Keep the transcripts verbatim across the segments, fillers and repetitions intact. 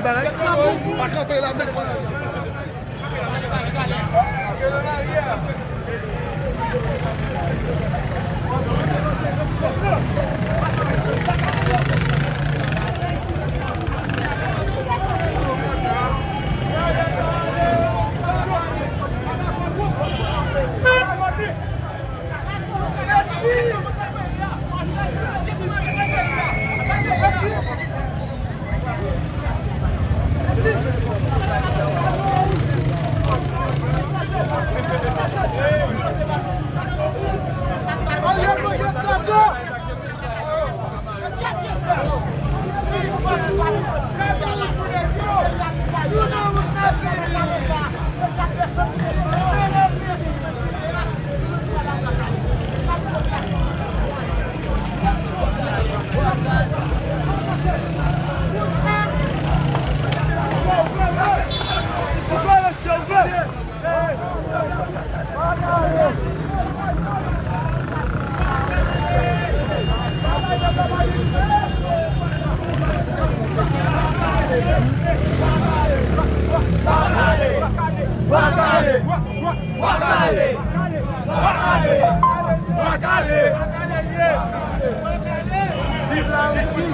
Pa kanpe la, met kò nan. Viv Larisi!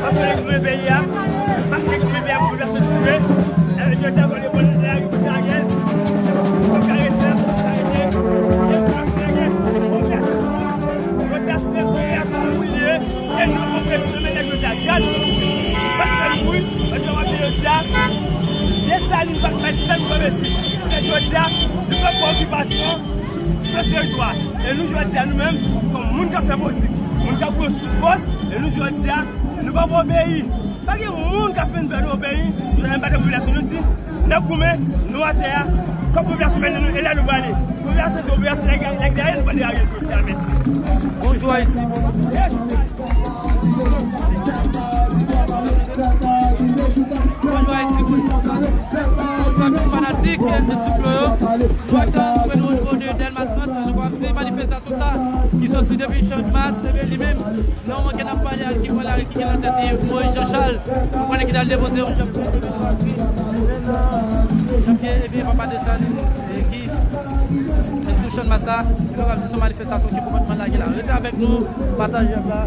Fason yo goumen peyi a, fason yo goumen peyi a pou pèsonn prive. Jodi a, pou yo pran lari pou Ariel, pou yo ka rete la, pou yo ka rete, e pou yo ka rete, pou pèsonn. Jodi a, se popilasyon nou ye, e nou poko respekte nèg jodi a. Gaz nou mouri, bat nou mouri, jodi a, w ap di jodi a, Desalin pa t bay sèl gwo mezi. Jodi a, nou pran okipasyon. Fòs teritwa. E nou jodi a nou menm, kòm moun k ap fè politik, moun k ap konstwi fòs, e nou jodi a, nou p ap obeyi. Pa gen moun k ap fin fè nou obeyi. Jodi a, nou pa de popilasyon, nou di, n ap goumen, nou atè a, kòm popilasyon mennen nou, e la nou prale. Popilasyon di, popilasyon nèg, nèg dèyè, nou prale Ariel jodi a, mèsi. Bonjou Ayiti. Bonjou Ayiti, bonjou tout fanatik M T Duplo yo. Jodi a, nou twouve nou o nivo de Dèlma trant, nou wè se manifestasyon sa ki soti depi Channmas, ebyen li menm, nan moman ke n ap pale a, ki pran lari, ki gen nan tèt li Moïse Jean Charles, nou konnen ki t al depoze yon janvye, ebyen papa Desalin, e ki sou Channmas la, e nou wè se yon manifestasyon ki konpòtman lage la. Rete avèk nou, pataje live la.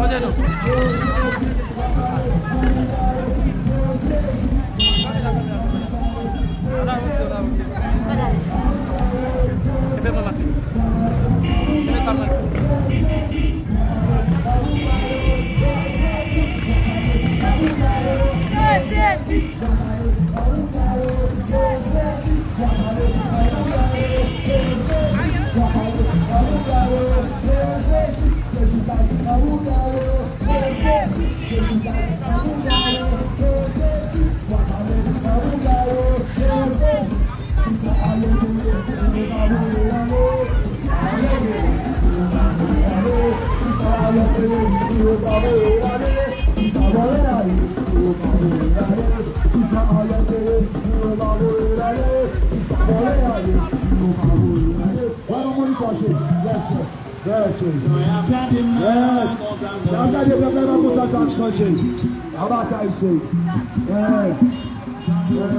Tande nou. Efe mwen maten. Efe sa mwen. Wè yon moun fò cheri. Yes, yes. Yes, cheri. Yes. N ap gade pèp la nan konsa k ap chanje. Nan batay, cheri. Yes. Yes.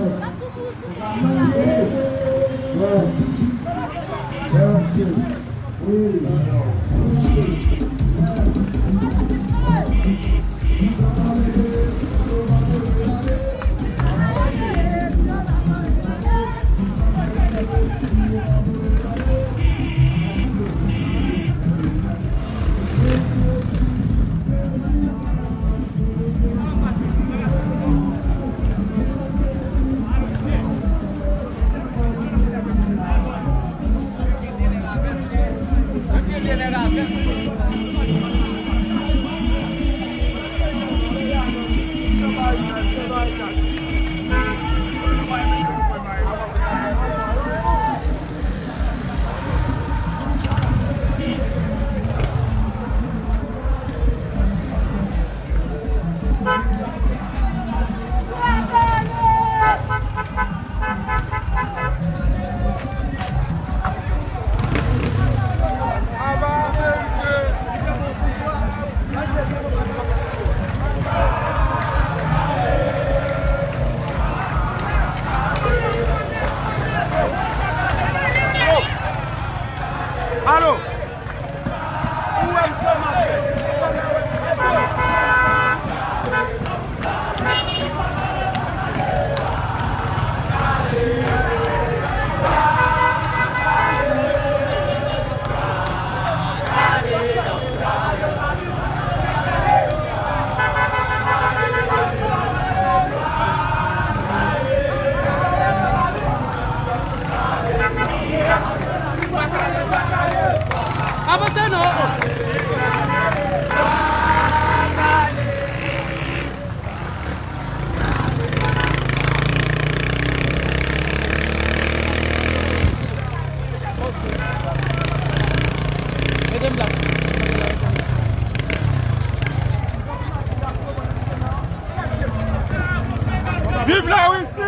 Yes. Yes, cheri. Wi. Alo! Ou wè m chòmaje. Avanse non. Mete m la. Viv la Risi!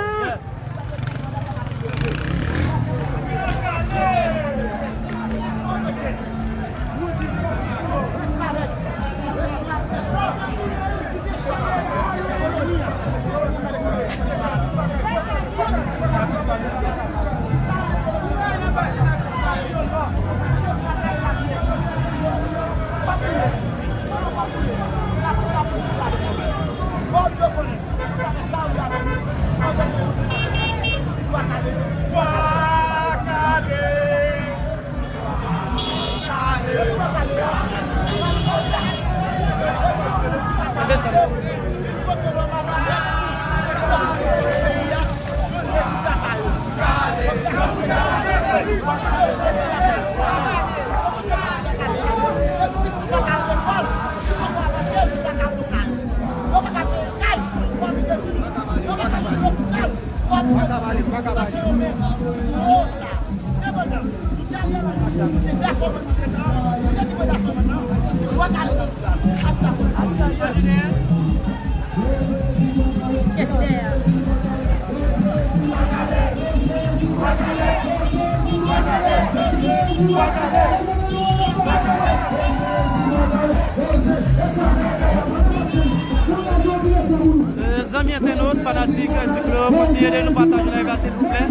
Euh, zanmi entènot, fanatik, euh, Diplo, kontinye ede nou pataje live la, silvouplè.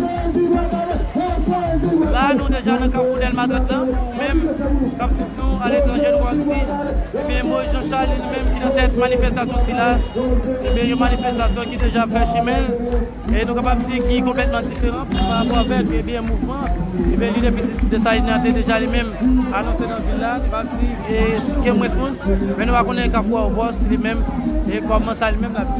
La, nou deja nan Kafou Dèlma trant lan. Pou ou menm k ap swiv nou aletranje, nou kapab di, ebyen, Moïse Jean Charles li menm ki nan tèt manifestasyon sila. Ebyen, yon manifestasyon ki deja fè chimen l. E nou kapab di ki konplètman diferan pa rapò avèk, ebyen, mouvman, ebyen, lidè Pitit Desalin nan te deja li menm anonse nan vil la. Nou kapab di, e, gen mwens moun, men nou pa konnen Kafou Aéroport si li menm, e kòman sa li menm l ap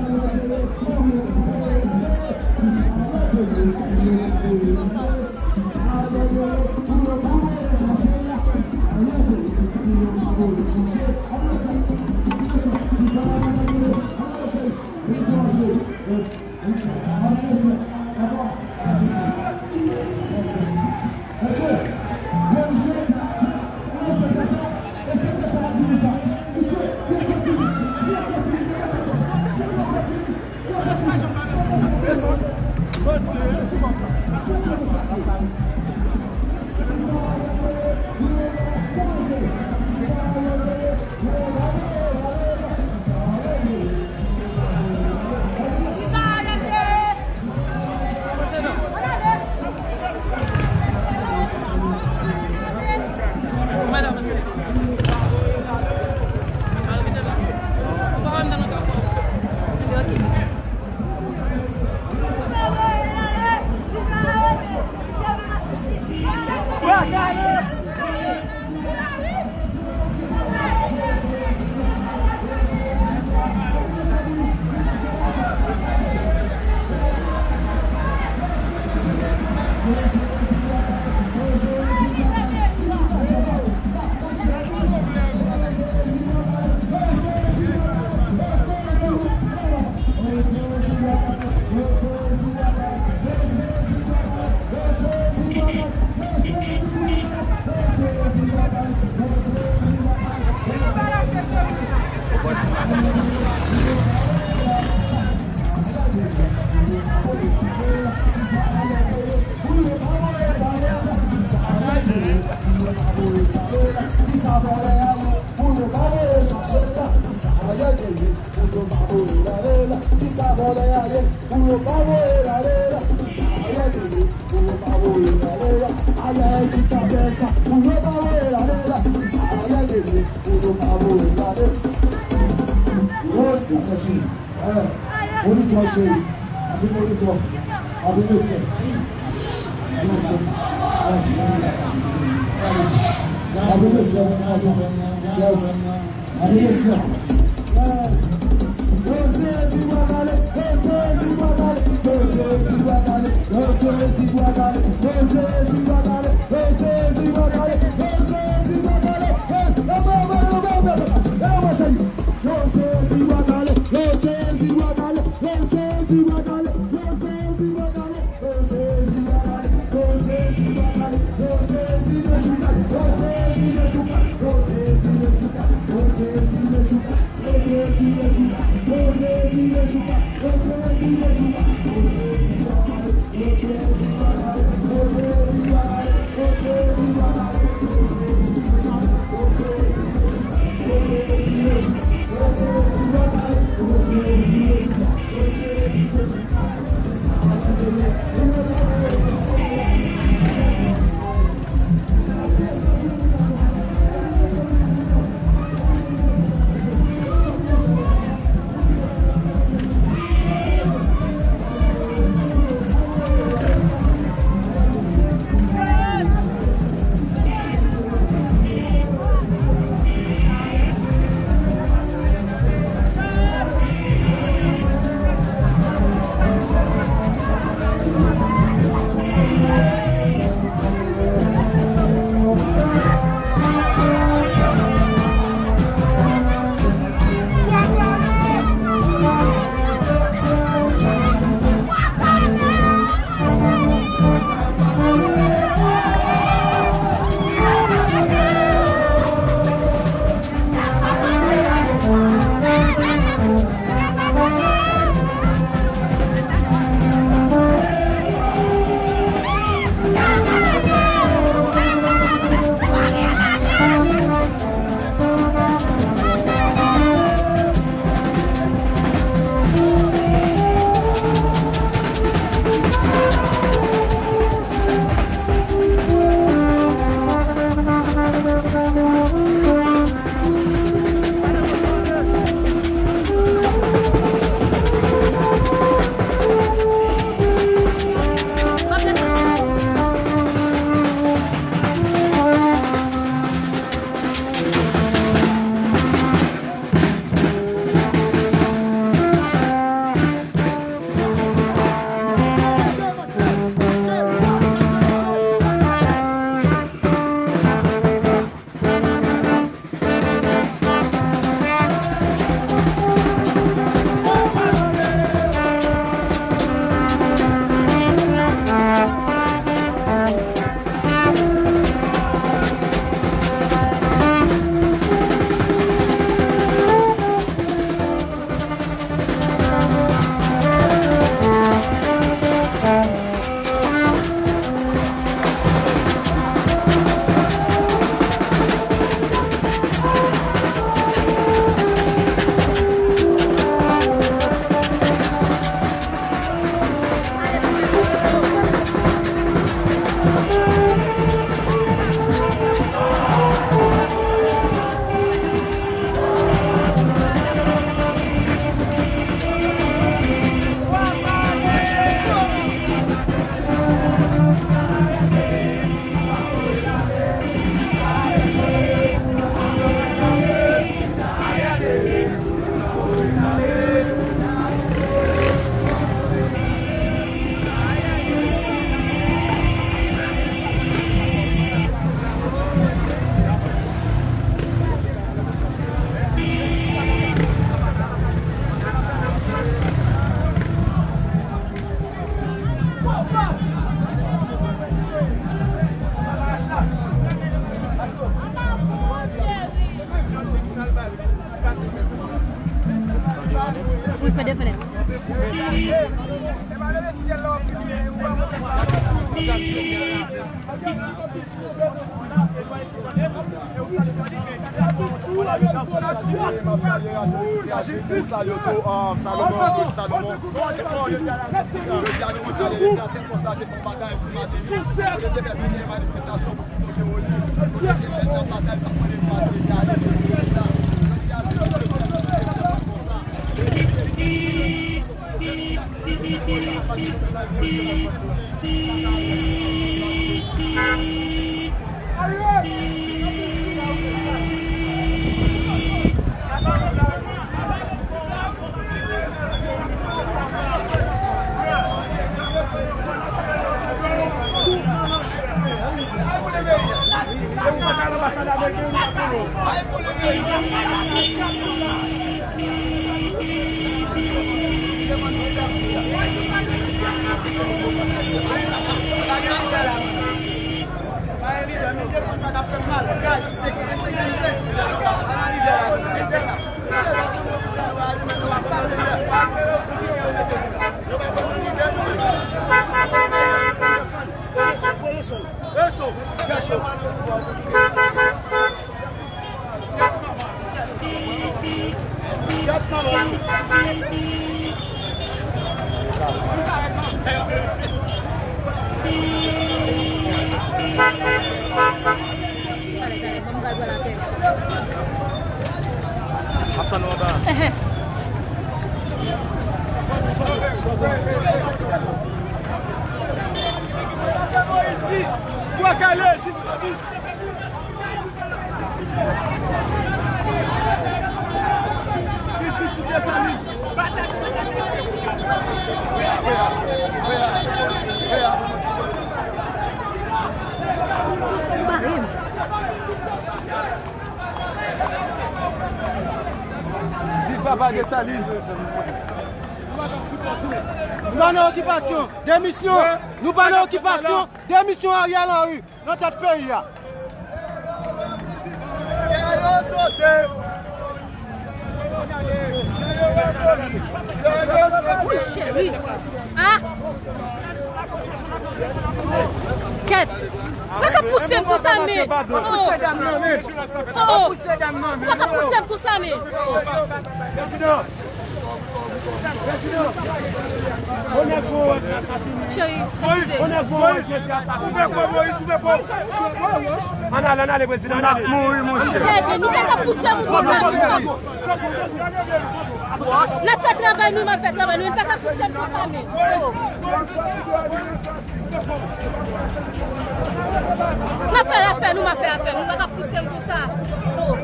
Monitò cheri. Anpil monitò. Anpil respè. Anpil respè. Anpil respè. Yes. Anpil respè. Yes. Salomon, Salomon. Jodi a nou konsidere Leviaten konsa te fè yon bagay sou Matinik. Yo te fè plizyè manifestasyon pou ti kote Oli. Yo te fè yon batay sa pran Leviaten. Jodi a se Leviaten konsa. Talè, talè, ban m pral pran lapèl. Ap tann ou anba. Eheh. Twa kale, jis rapi. Viv papa Desalin. Nou pa nan okipasyon. Demisyon. Nou pa nan okipasyon. Demisyon Ariel Henry. Nan tèt peyi a. Wi, cheri. Ah! Kèt! Ou pa ka pouse m konsa, men! Oh! Oh! Ou pa ka pouse m konsa, men! Cheri, eskize. Ann ale, ann ale, prezidan, ann ale. Mouri, monchè. Trè byen, nou pa ka pouse moun konsa, non. N ap fè travay nou, n ap fè travay nou, nou pa ka pouse moun konsa, men. N ap fè afè nou, m ap fè afè m. Nou pa ka pouse m konsa. Oh.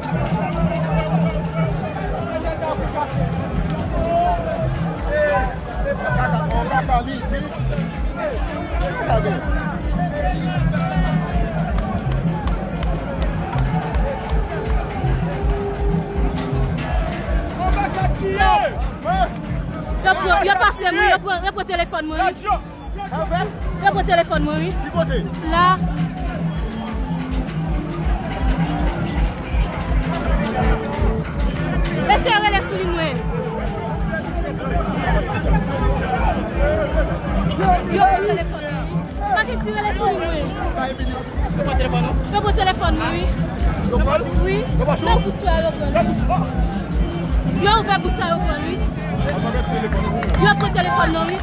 Kaka, on kaka, li, si. Sa gen. Yo pran, yo pase m, wi, yo pran, yo pran telefòn mwen, wi. Yo pran telefòn mwen, wi. Ki kote? La. Mesye, rele sou li mwen. Yo pran telefòn mwen. Pa gen ti rele sou li mwen. Yo pran telefòn nou? Yo pran telefòn mwen, wi. Yo pran? Wi. Yo pran? Nan bous la, yo pran, wi. Yo ouvè bous la, yo pran, wi. Yo pran telefòn nan, wi.